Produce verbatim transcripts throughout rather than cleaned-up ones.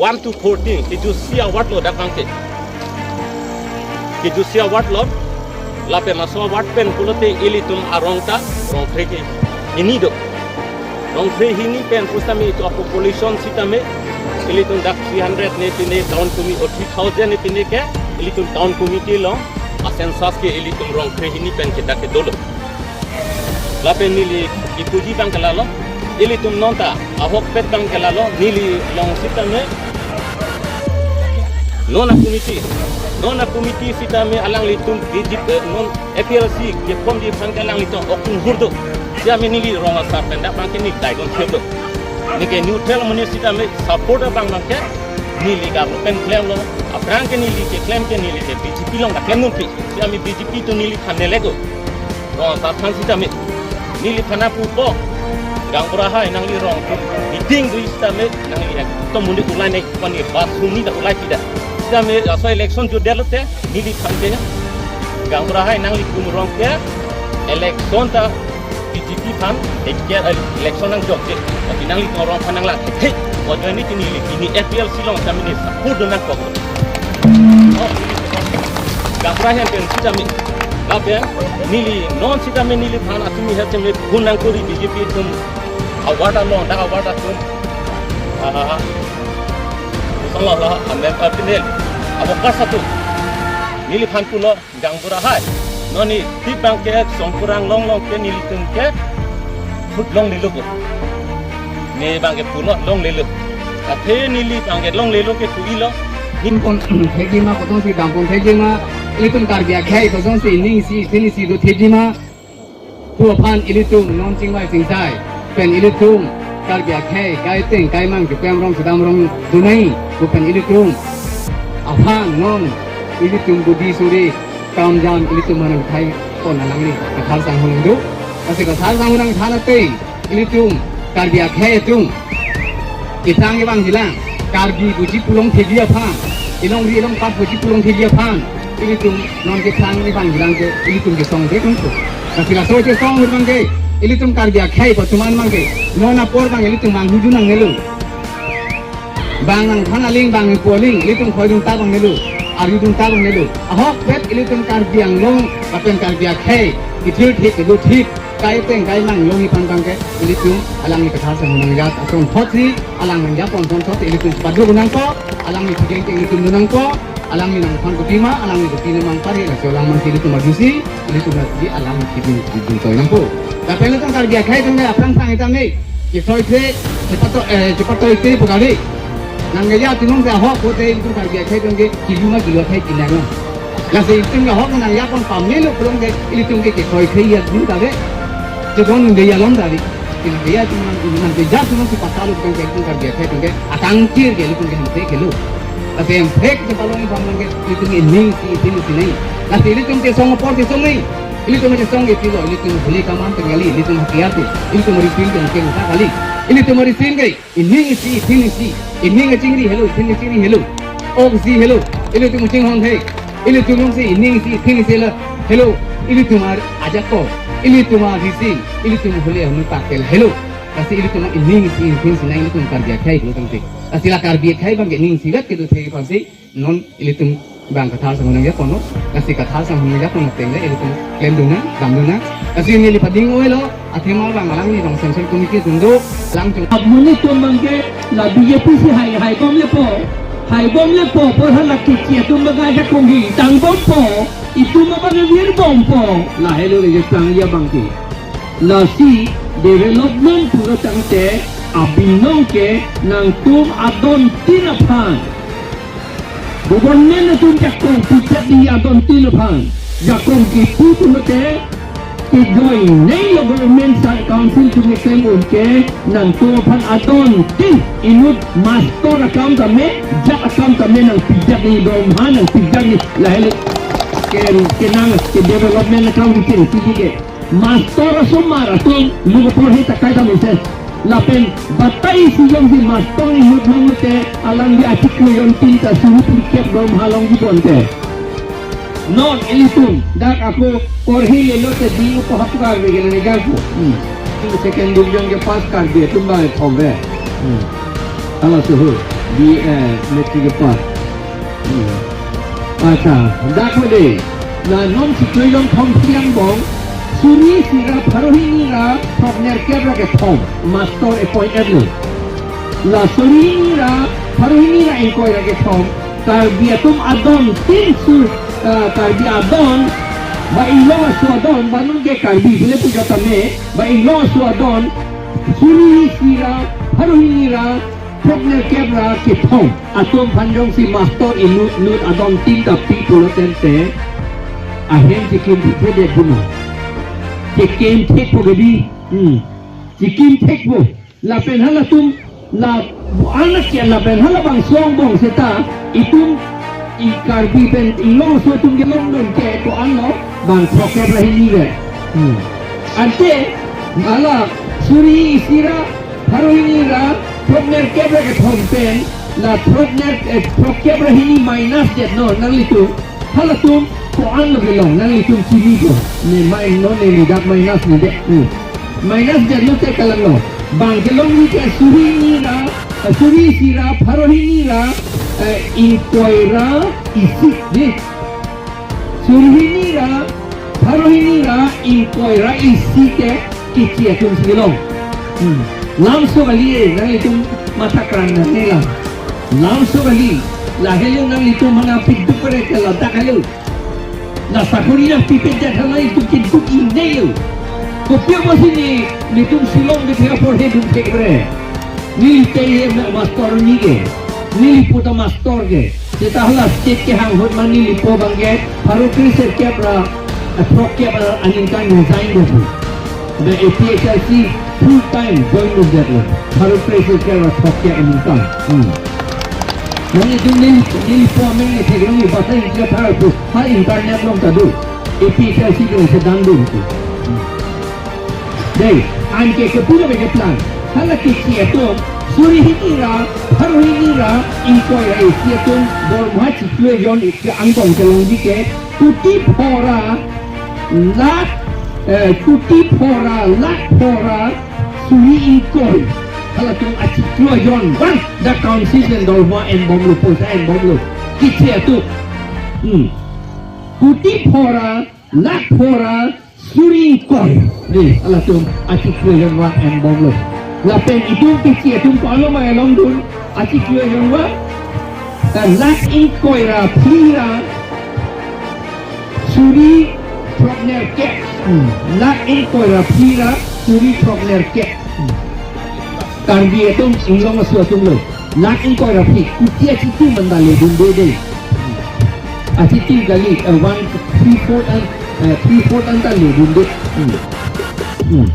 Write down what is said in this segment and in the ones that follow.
One to fourteen, kejusi award lo dak abangke. Kejusi award lo, lapen laso award pen pulote ilitum arong ta rong phre ke hini do. Rong phre hini pen pusitame itum a-population sitame ilitum dak three hundred ne pine town committee, o three thousand ne pine ke ilitum town committee along a-census ke ilitum rong phre hini pen ke dak ke dolo. Lapen neli ipuji abangke lalo, ilitum non ta ahokpet abangke lalo, neli along sitame non a-committee, non a-committee sitame alanglitum B J P, eh, non A P H L C keform ji aphan ke alanglitum ok tunghur do. Sitame neli rong asar pen dak abangke neli daidon thep do. Neke neutral monit sitame support abang abangke neli garo pen klemlo. Aphrang ke neli keklem ke neli ke B J P along ta klem nonpi. Sitame B J P atum neliphan nelek do. Rong asar aphan sitame neliphan pupo, gaonbura hai nangli rong atum meeting do sitame nangli ekdom monit ulai nangji, pon ke bus sumni ta ulai pida. Sitame laso election jutdet lote neliphan ke, gaonbura hai nanglitum rong ke election ta B J P aphan, eh, election nangjokje. Tapi nanglitum rong aphan nanglang thek. Ojo ni tini li, tini A P H L C along sitame neli support do nangkok. Oh, gaonbura hai pen sitame, lapen neli non sitame neliphan atumi het sitame phone nangkori B J P atum award along, dak award atum. Ah, kosonlo la, amem, ah, pinel. Abo kas atum neliphan pulo, gaonbura hai, non ne tip abangke songkurang longlong ke nelitum ke vote longlelo ko. Ne abangke pulo longlelo. Athe neli abangke longlelo ke pu-ilo. Inpon thekji ma, kosonsi dampon thekji ma, ilitum Karbi akhei kosonsi ning isi, thin isi do thekji ma pu aphan ilitum non chingvai chingsai pen ilitum Karbi akhei kaiteng kaimang kepem rong kedam rong dunai pu pen ilitum aphan non ilitum budi suri kam jam ilitum manang thai pon alangli kathar sang hunang do. Lasi kathar sang hunang than ateng ilitum Karbi akhei atum keplang kevang jilang, Karbi buji pulong thekji aphan, ilongri ilongpat buji pulong thekji aphan, ilitum non keplang kevang jilang ke ilitum kesong ke kungko. Lasi laso kesong abangke ilitum Karbi akhei patuman abangke non apor abang ilitum manghu dun nangnelo. Bang nangthan aling, bang ipu aling, ilitum khoidun ta abang nelo, arjudun ta abang nelo. Ahokpet ilitum Karbi Anglong lapen Karbi akhei kethil thip kedo thip kaiteng kaimang longliphan abangke ilitum alangli kathar sang hunang jat ason thotsi alang nangjapon ason thot ilitum paduk nangpo, alangli thekeng ke ilitum dun nangpo, alangli nangphan kopi ma, alangli kopi ne mang pare, laso alang mang si ilitum arjusi, ilitum arjusi alang kidin kidin toi nangpo. Lapen ilitum Karbi akhei atum ke aphrang sang itam ne, kesoi se, chepatoi, eh, chepatoi se pu kali. Nangkeja atum along si ahok pute ilitum Karbi akhei atum ke kilo ma kilo akhei kinang. Lasi ilitum ke ahok nangjapon pamelo pulote ilitum ke kesoi khei ya dun kave. Chedon nungde ya lom dari. Ilitum ya atum nang, nangkeja atum along si patalo atum ke ilitum Karbi akhei atum ke akangkir ke ilitum ke hemprek kelo. Lasi hemprek kepalongji aphan ke ilitum ining isi thin isi nai. Lasi ilitum kesong apor kesong nai. Ilitum kesong ke pilo, ilitum huli kaman tenggali, ilitum hatiar tu, ilitum risin ke angke uta kali. Ilitum risin ke ining isi, thin isi, ining achingri helo, thin achingri helo, ok isi helo, ilitum chinghon he, ilitum along si ining isi, thin isi lo, helo, ilitum ar ajak ko, ilitum ar risin, ilitum hule hanu pakel helo. Lasi ilitum ining isi, thin isi nai ilitum Karbi akhei lo tangte. Lasi la Karbi akhei abangke ining isi vet kedo thek aphansi non ilitum abang kathar sang hunang ya kono, lasi kathar sang hunang ya kono teng le ilitum klem dun nang, dam dun nang. Lasi neli pading oi lo, athema abang alangli abang central committee atum do, alang chung. Amonit atum abangke la B J P si hai, hai bom lepo, hai bom lepo, apor hala kichi atum abang ajakong hi tang bompo, itum abang vir bompo, lahelo le tang ya abangke. Lasi development pulo tangte abinong ke nangtum adon tin aphan. Government atum jakong pijat di adon tin aphan. Jakong kipu pulote, kejoi nei lo government sa council atum keklem un ke, nangtum aphan adon tin inut mastor akam tame, jat akam tame nangpijat di dom ha nangpijat di lahelo ke, kenang ke development akam tin tiji ke. Mastor asomar atum, luk apor he takai ta mesen. Lapen batai isi jongsi mastor inut longte, alangli achiklo jon tin ta suhu plikep dom ha longji ponte. Non ilitum, dak ako korhi lelo te di upo hapkar begel negar po. Hmm. Second division ke pass kar diye, tum ba thom be. Hmm. Ala suhu. Di, eh, matric pass. Hmm. Acha, dak hode. La non chiklo jon thom phli angbong. Suri isi ra pharo hini ra throknerkep ra kethom. Master appoint lo. La suri hini ra pharo hini ra ingkoi ra kethom. Karbi atum adon tin su, eh, Karbi adon. Ba inglong aso adon, ba non ke Karbi bile puja tame. Ba inglong aso adon. Suri isi ra pharo hini ra throknerkep ra kethom atum aphan jongsi master inut inut adon tin ta pi pulo tangte ahem chikim thekthedet duma. Chikim thekpo kedi. Hmm. Chikim thekpo. Lapen halatum la anak ke lapen halabangso angbong seta itum i Karbi pen inglong aso atum kelongdun ke ko-an lo bang throkep ra hini le. Hmm. Ante hala suri isi ra pharo hini ra throknerkep ra kethom pen la throkner, eh, throkep ra hini minus det non nanglitum. Halatum ko-an lo kelong nanglitum chinipo. Ne main non ne ni dak minus ni det. Hmm. Minus det lo te kalang lo. Bang kelongji ke suri hini ra, eh, suri isi ra pharo hini ra, eh, ingkoi ra isi. Di. Suri hini ra pharo hini ra ingkoi ra isi ke kechi atum si kelong. Hmm. Lamso kali, eh, nanglitum matha krang nangne la. Lamso kali. Lahelo nanglitum mane piduk pare ke ladak helo. La sakori nangpipedet hala itum keduk ingnelo. Kopi apotsi ne, netum Shillong kethe apor he dun thek pare. Neli te ye ma-, master ni ke. Neli po ta master ke. Seta hala state kehang ahut ma neli po abang ke pharo kre-sirkep ra, eh, throkkep ra aningkan resign det. The A P H L C full time join dundetlo. Pharo kre-sirkep ra throkkep aningkan. Hmm. Nanglitum neli, neli po ameng ne theklong, ne basa ingkla thar pu. Ha internet along ta do. A P H L C ke sedang do pu. Hmm. Dei, anke kopi lo ke plan. Hala kechi atum, suri hini ra, pharo hini ra, ingkoi ra isi atum, dorma chiklo jon ik-, angbong kelongji ke, kuti pho ra, lakh, eh, kuti pho ra, lakh pho ra, suri ingkoi. Halatum achiklo jon, bang, the council pen dorma enbomlo, poisa enbomlo. Kechi atum. Hmm. Kuti pho ra, lakh pho ra, suri ingkoi. Dei, halatum achiklo jon vang enbomlo. Lapen itum kechi atum ko-an lo ma kelongdun, achiklo jon vang, eh, lakh ingkoi ra phli ra suri throknerkep. Hmm. Lakh ingkoi ra phli ra suri throknerkep. Hmm. Karbi atum inglong aso atum lo. Lakh ingkoi ra phli. Kuti achitim anta ledunde dei. Achitim kali, eh, one, three fourth an, eh, three fourth anta ledunde. Hmm. Hmm.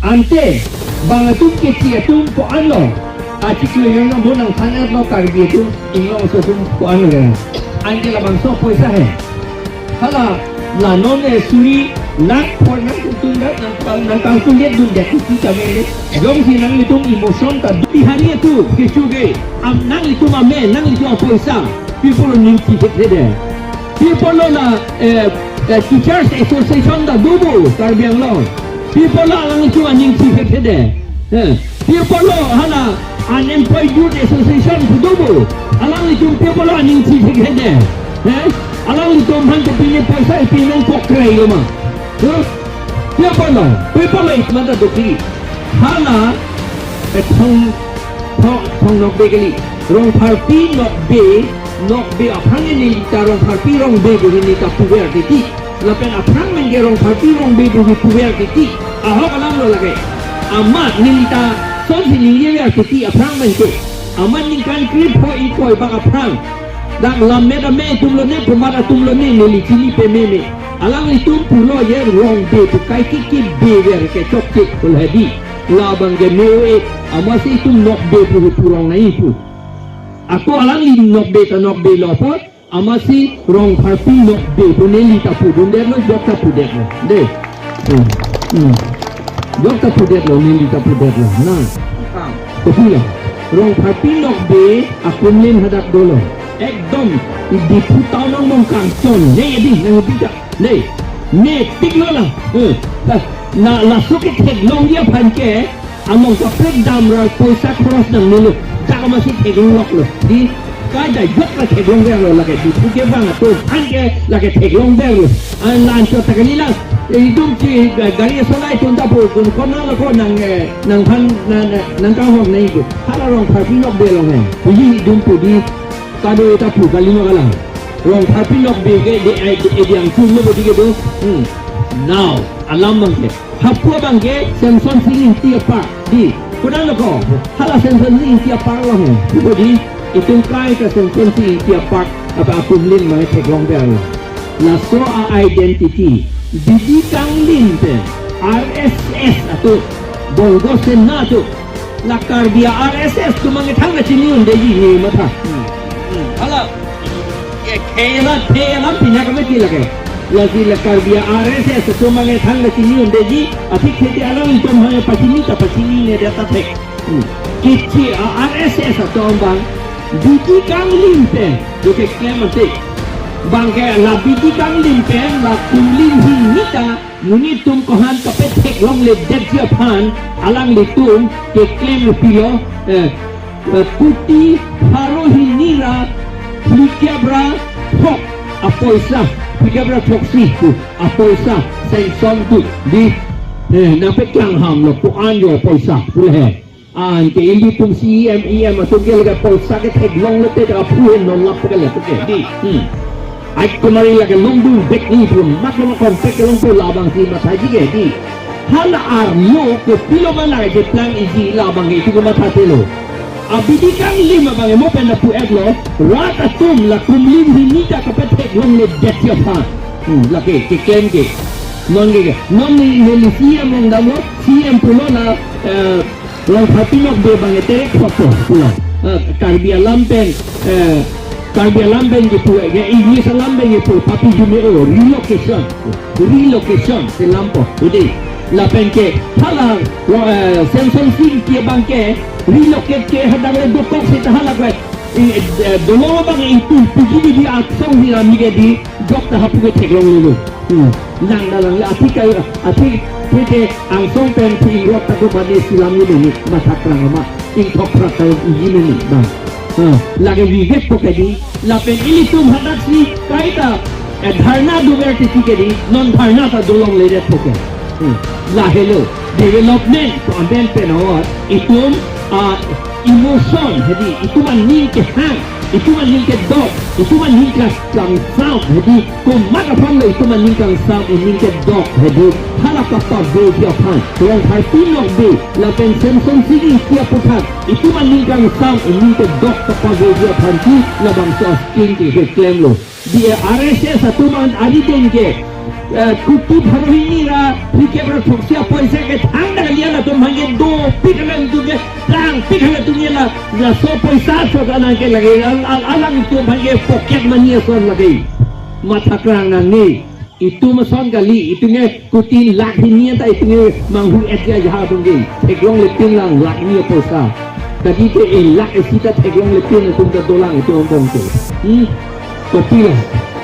Ante, bang atum kechi atum ko-an lo. Achiklo jon lo mo nangthan-etlo Karbi atum inglong aso atum ko-an lo. Anke labangso poisa he. Hala, la non, eh, suri lakh pho nangtum dak nang, nang calculate dundet isi kami ni. Jongsi nanglitum emotion ta Bihari atum kecho ke, am nanglitum ame, nanglitum apoisa, pi apotlo aning chithekthedet? Pi apotlo la, eh, eh, Teachers Association ta do bo Karbi Anglong? Pi apotlo alanglitum aning chithekthedet? Eh, pi apotlo hala Unemployed Youth Association pu do bo? Alanglitum pi apotlo aning chithekthedet? Eh? Alanglitum aphan ke pine poisa ipin nangkokre lo ma? Eh? Pi apotlo, pi apotlo ik mata dopi. Hala, eh, Thong, Thong, Thong Nokbe kali. Rongpharpi Nokbe, Nokbe aphrang nelita Rongpharpi Rongbe pu nelita puver titi. Lapen aphrang men ke Rongpharpi Rongbe pu puver titi. Ahok alam lo lake. Amat nelita sonsi ningjever titi aphrang men ke. Amat ningkan krepho ingkoi bak aphrang. Dak lammet ame atum lone, komat atum lone, neli chini pememe. Alanglitum pulo ye Rongbe pu kaike kebever kechokche pulo hedi. Labang ke me-o-e, amatsi itum Nokbe pu pu rong nangji pu. Ako alangli Nokbe ta Nokbe lo apot, amatsi Rongpharpi Nokbe pu nelita pudundetlo, jok ta pudetlo. Dei. Hmm. Hmm. Jok ta pudetlo, nelita pudetlo. Na. Kopi lo. Rongpharpi Nokbe akumlin hadak dolo. Ekdom, i Diphu town angbong kangchon. Dei, dei, nang pita. Dei. Metik lo la. Eh. La, la, laso ketheklongji aphan ke, anong kaprek damra poisa khoros nangnelo. Da Kamatsi theklong loklo. Di, kaita jok la theklong verlo lake. Di, puke bang atum aphan ke lake theklong verlo. An lan chot ta kali la. Itum si, eh, gari asolai atum ta pu, kun konat lo ko nang, eh, nangphan, na, na, nangkanghon nai ko. Hala Rongpharpi Nokbe along he. Puji itum pu di, kado ta pu kali ma kalang. Rongpharpi Nokbe ke di, eh, di, eh, di angchun lo bodi ke do. Hmm. Now, alam abang ke. Hapu abang ke Semson Sing Ingti apark. Di, kuda lo ko. Hala Semson Sing Ingti apark lo he. Pupo di, itum kaita Semson Sing Ingti apark, apa akumlin mai theklong verlo. Laso a-identity. Bidi kanglim pen R S S atum. Bongo Sena atum. La Karbi R S S atum abang ke thangta chini-un-eji ne matha. Hmm. Hmm. Hala. Ke khela thela pina kame ti lake. Lasi la Karbi R S S atum abang ke thangta chini-un-eji, aphi kheti alam itum abang pachini ta pachininedet ta thek. Hmm. Kechi a R S S atum abang bidi kanglim pen, jo keklem ante. Bang ke la bidi kanglim pen, la kumlim hini ta, monit atum ko-an kapetheklongledetji aphan, alanglitum keklem pilo, eh, eh, kuti pharo hini ra phlikep ra throk apoisa, phlikep ra throksi pu apoisa sanction tu di, eh, nangpeklang ham lo ko-an jo apoisa pu le he. Anke ilitum C E M, E M atum ke lake poisa ketheklongle te aphu he non lap ke le ke di. Hmm. Ai kumari lake longdun bek ni pu mak lo contact kelong pu labang si mathaji ke di. Hala arlo kopilo ma lake keplang iji labang ke itum matha te lo. Abidi kanglim abang mo pen apu et lo. Rat atum la kumlim hini ta kapetheklongledetji aphan. Hmm, lake keklem ke. Non ke ke. Non ni, ni, ni C E M rong damlo, C E M pulo la, eh, Rongpharpi Nokbe abang ke terek photo pulo. Eh, Karbi alam pen, eh, Karbi alam pen kipu, eh, English alam pen kipu, papi jume o, relocation. Relocation, selampo, udi. Lapen ke, hala, eh, Semson Sing Ingti abang ke, relocate ke hadak le dokok seta hala ke, eh, eh, dolo abang itum, piji di aksong di rami ke di, jok ta hapu ketheklonglelo. Hmm. Nang na lang la athi kai, athi thete angsong pen thi ingrok ta do mane silam ni ni mathakrang ma. Ingthok phrak ta iji ni ni bang. Hmm. Lake vivek po ke di, lapen ilitum hadak si kaita, eh, dharna dover titi ke di, non dharna ta dolongledet po ke. Hmm. Lahelo, development pu amen pen awar, itum, ah, emotion, hedi, itum aning kehang, itum aning kedok, itum aning kangsam, hedi, komat aphan lo itum aning kangsam, ining kedok, hedi, hala kapaveji aphan, Rongpharpi Nokbe, lapen Semson Sing Ingti aputhak, itum aning kangsam, ining kedok kapaveji aphan si, labangso a-scheme ke keklemlo. Di R S S atum an ari den ke, eh, kuti pharo hini ra phlikep ra throksi apoisa ke thangta kali, halatum abang ke dopik, halatum ke langpik, halatum ke la, laso poisa so kana ke lake, al-, al-, alangtum abang ke pocket money ason lake. Mathakrang nangne, itum ason kali, itum ke kuti lakh hini ta itum ke manghu-etji ajahak atum ke. Theklongle pin lang lakh hini apoisa. Kadi ke eh lakh isi ta theklongle pin atum ta dolang itum angbong ke. Hmm? Kopilo.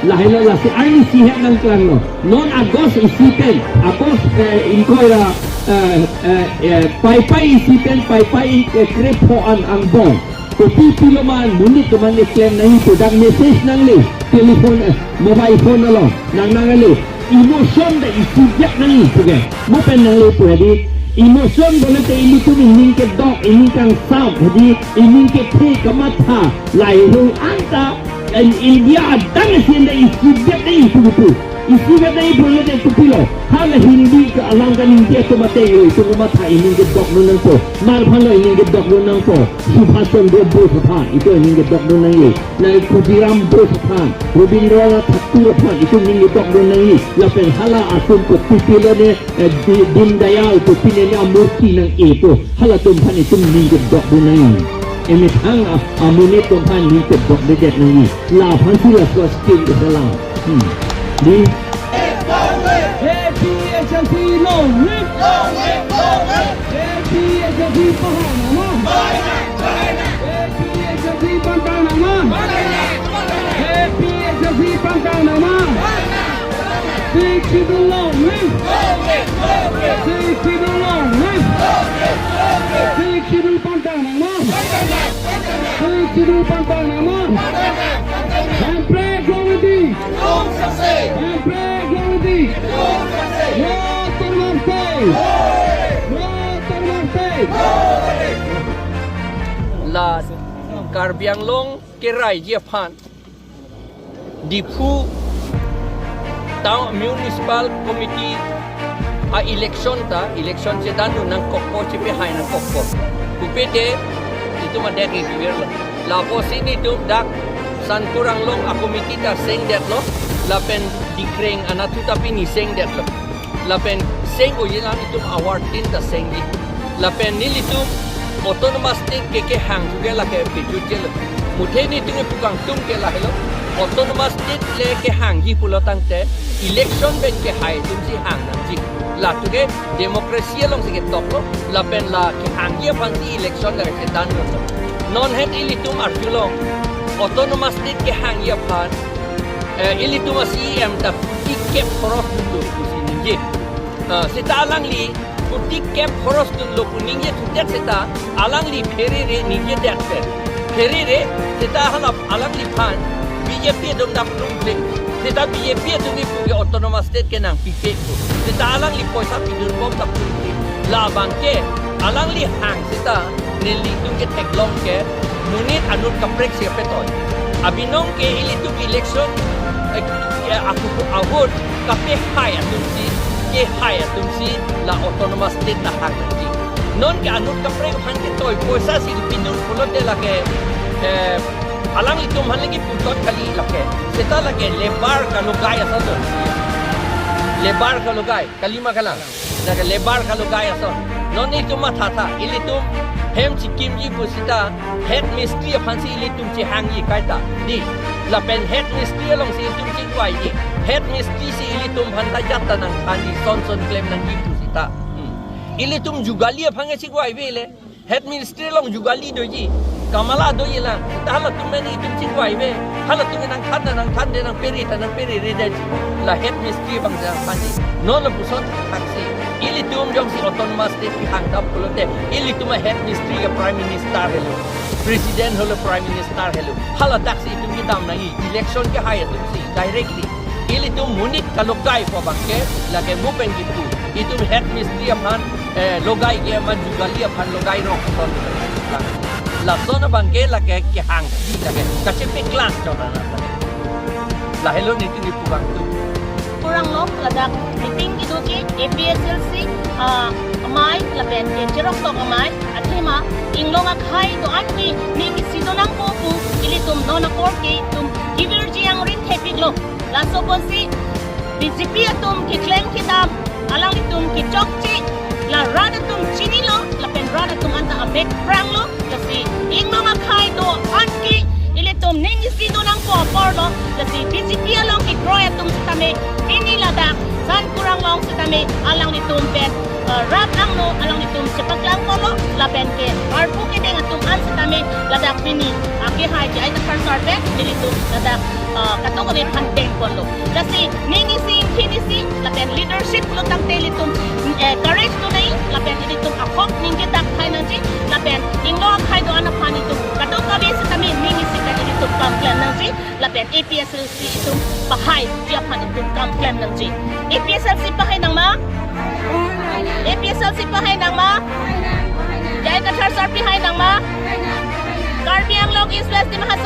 Lahelo lasi arnisi het nangklanglo. Non August isi pen, August, eh, ingkoi ra, eh, eh, eh, Paipai isi pen, Paipai, eh, krepho an angbong. Kopi pilo ma monit atum abang keklem nangji pu dak message nangle, telephone, eh, mobile phone along, nang nangle, emotion ta isibek nangji pu ke. Mo pen nangle pu hedi, emotion pulote ilitum ining kedok, ining kangsam, hedi, ining kethe kamatha, lahelo anta, en India adang isi anta isibek nangji pu pu. Isibek nangji pulote kopilo. Hala Hindi ke alam kan India atum ateng lo, itum kamatha ining kedokdun nangpo. Mar aphan lo ining kedokdun nangpo. Subhash Chandra Bose aphan, itum ining kedokdun nangji. Nai Khudiram Bose aphan, Rabindranath Tagore aphan, itum ining kedokdun nangji. Lapen hala atum kopi pilo ne, eh, Di-, Deen Dayal kopi ne ne amurti nang-e pu. Halatum aphan itum ining kedokdun nangji. Emethang a-, amonit atum aphan ining kedokdedet nangji. Laphan si laso a-scheme keselam. Hmm. Di. A P H L C long live! Long live! Long live! A P H L C pahal nama! Pahal nama! A P H L C pangkang nama! Pahal nama! A P H L C pangkang nama! Pahal nama! Sixth Schedule long live! Sixth Schedule long live! Sixth Schedule pangthang nangma! Sixth Schedule pangthang nangma! Hemprek long edi! Hemprek long edi! No Autonomous State! No Autonomous State! La Karbi Anglong keraiji aphan Diphu Town Municipal Committee a-election ta, election chedan nangkokpo, chepehai nangkokpo. Pupe te itum adet ke giver lo. Lapusi nelitum dak Sankur Anglong a-committee ta sengdetlo, lapen Dikreng anatthu ta pini sengdetlo. Lapen seng-o-e lang itum awartin ta sengji. Lapen nelitum Autonomous State ke kehang thuke lake pejutjelo. Muthe nelitum kepu kangtum ke lahelo. Autonomous State le kehangji pulo tangte election pen kehai atumsi hang nangji. Latum ke democracy alongsi ketoklo. Lapen la kehangji aphansi election le chedan lo. Non het ilitum arjulong Autonomous State kehangji aphan, eh, ilitum a-C E M ta kuti kep khoros dunlo pusi ningje. Ah, seta alangli kuti kep khoros dunlo pu ningje thudet seta alangli pherere ningjedet pen. Pherere seta hala alangliphan B J P atum dak plumple. Seta B J P atum ipu ke Autonomous State ke nangpipe pu. Seta alangli poisa pidunbom dak plumple. Labang ke alangli hang seta nelitum ketheklong ke monit anut kaprek si apetoi. Abinong ke ilitum election, eh, eh, aku ahut kapehai atumsi, kehai atumsi la Autonomous State ta hang nangji. Non ke anut kaprek aphan ketoi poisa si kepidun pulote lake, eh, alanglitum aphan lagi puthot kali lake. Seta lake labour kalogai ason. Labour kalogai. Kalima kalang. Dak labour kalogai ason. Non itum mathatha, ilitum hem chikimji pu seta head mistri aphansi ilitum chehangji kaita. Di, lapen head mistri alongsi itum chingvaiji. Head mistri si ilitum aphan ta jat ta nangthanji, son son klem nangji pu seta. Hmm. Ilitum jugali aphan ke chingvai avele. Head mistri along jugali doji, kamala doji lang. Ta halatum meni itum chingvai ave. Halatum ke nangthan ta nangthan de, nangpere ta nangperere de. La head mistri abang nangthanji. Non lapuson thaksi. Ilitum jongsi Autonomous State kehang dam pulote, ilitum a-head mistri ke Prime Minister helo, President helo, Prime Minister helo. Haladaksi itum kedam nangji. Election kehai atumsi directly. Ilitum monit kalogai pu abang ke, lake mo pen kipu. Itum head mistri aphan, eh, logai ke amat jugali aphan logai rong ason. Lason abang ke lake kehang, lake kachepeklang chot anak. Lahelo nelitum kipu abang tu. Kurang long ladak meeting kedo ke A P H L C, ah, amei lapen ke cherok tong amei, athema inglong akhei do-an ke ning isi do nangpo pu ilitum non apor ke itum kevirji angrin thepiklo. Laso apotsi B J P atum keklem kedam, alanglitum kechokche, la rat atum chinilo, lapen rat atum anta amek pranglo, lasi inglong akhei do-an ke ilitum ning isi do nangpo aporlo, lasi B J P along kekroi atum sitame, pini ladak Sankur Anglong sitame, alanglitum pen, eh, rat angno, alanglitum chepaklang ponlo, lapen ke arpu kedeng atum an sitame, ladak pini, ah, kehai J I Kathar sar pen, ilitum ladak, ah, katok kali phan deng ponlo. Lasi, ning isi, ingkhin isi, lapen leadership lo tangte ilitum, eh, courage do nai, lapen ilitum ahok ningje dak khai nangji, lapen inglong akhei do-an aphan itum katok kave sitame ning isi pen ilitum kam klem nangji, lapen A P H L C itum pahai ji aphan itum kam klem nangji. A P H L C pahai nangma? A P H L C pahai nangma? J I Kathar sar pahai nangma? Karbi Anglong East West Dima Hasao